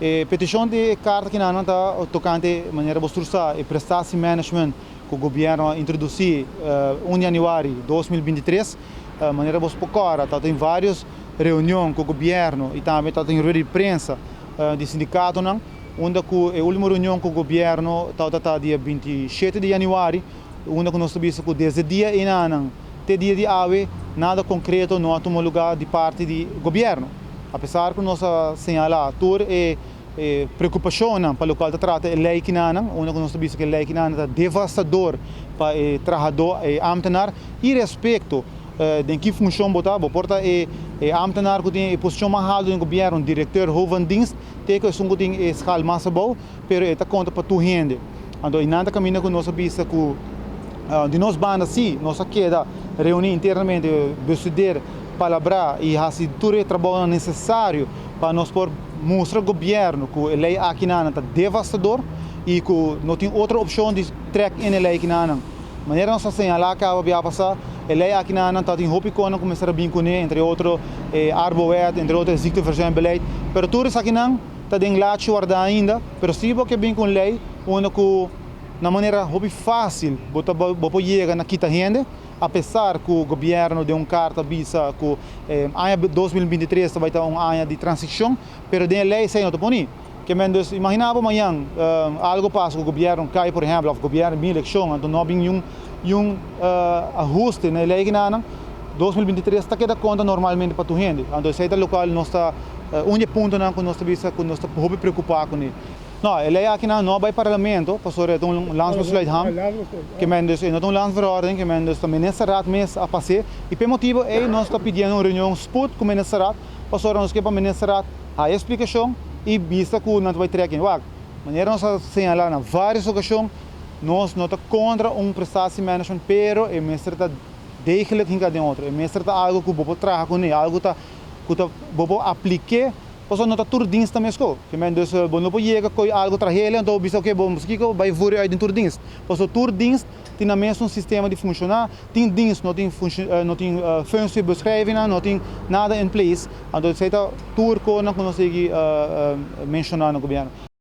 E petishon di e karta akinan ta tokante manera bo tur sa e prestatiemanagement ku gobièrnu a introdusí 1 di yanüari 2023. Manera bo por kòrda ta tin vários reunion ku gobièrnu i tambe ta tin rueda di prensa di sindikatonan unda ku e último reunion ku gobièrnu tabata ta dia 27 di yanüari, unda ku nos ta bisa ku desde dia einanan te dia di awe nada konkreto no a tuma lugá di parti di gobièrnu. Apesar ku nos a señalá tur e preokupashonnan pa lokual ta trata e lei kinanan, unda ku nos ta bisa ku e lei kinanan ta devastador pa e trahadó, e ámtenar, irespekto den ki funshon bo ta, bo por ta e ámtenar ku tin e posishon mas haltu den gobièrnu, un direkteur, hoofd van dienst, te ku esun ku tin e skal mas abou, pero e ta konta pa tur hende. Anto einan ta kaminda ku nos a bisa ku di nos banda si nos a keda reuní internamente, bestudeer, palabrá i hasi tur e trabounan nesesario pa nos por mustra gobièrnu ku e lei akinanan ta devastador i ku no tin otro opshon di trèk in e lei akinanan. Manera nos a señalá kaba bia pasá, e lei akinanan ta tin hopi konan ku mester a bin kuné, entre otro e Arbowet, entre otro e ziekteverzuimbeleid, pero tur esakinan ta den lachi wardá ainda, pero si bo ke bin ku un lei unda ku na manera hopi fásil bo ta bo por yega na kita hende, apesar ku gobièrnu den un karta a bisa ku aña 2023 ta bai ta un aña di transishon, pero den e lei esei no ta poni. Ke men dus imaginá bo mañan algu pasa ku gobièrnu kai por ehèmpel òf gobièrnu bin elekshon anto no a bin niun niun ahuste na e lei kinanan, 2023 ta keda konta normalmente pa tur hende. Anto esei ta lokual nos ta un di e puntonan ku nos ta bisa ku nos ta hopi preokupá kuné. No, e lei akinan no a bai parlamento pasobra e ta un landsbesluit ham, ke men dus e no ta un landsverordening, ke men dus ta ministerraad mes a pas'é i p'e motibu ei nos ta pidiendo un reunion spoed ku ministerraad pasobra nos ke pa ministerraad haya splikashon i bisa ku nan ta bai trek in. Wak, manera nos a señalá na vários okashon, nos no ta kontra un prestatiemanagement pero e mester ta degelijk hinká den otro. E mester ta algu ku bo por traha kuné, algu ta ku ta bo por aplik'é pasobra no ta tur dienst ta meskó. Ke men dus bo no por yega koe algu trah'el anto bo bisa oke bo kiko bai vuri uit den tur dienst. Pasobra tur dienst tin nan mesun sistema di funshoná, tin dienst no tin no tin functiebeschrijvingnan, no tin nada in place. Anto esei ta tur konan ku nos sigui menshoná na gobièrnu.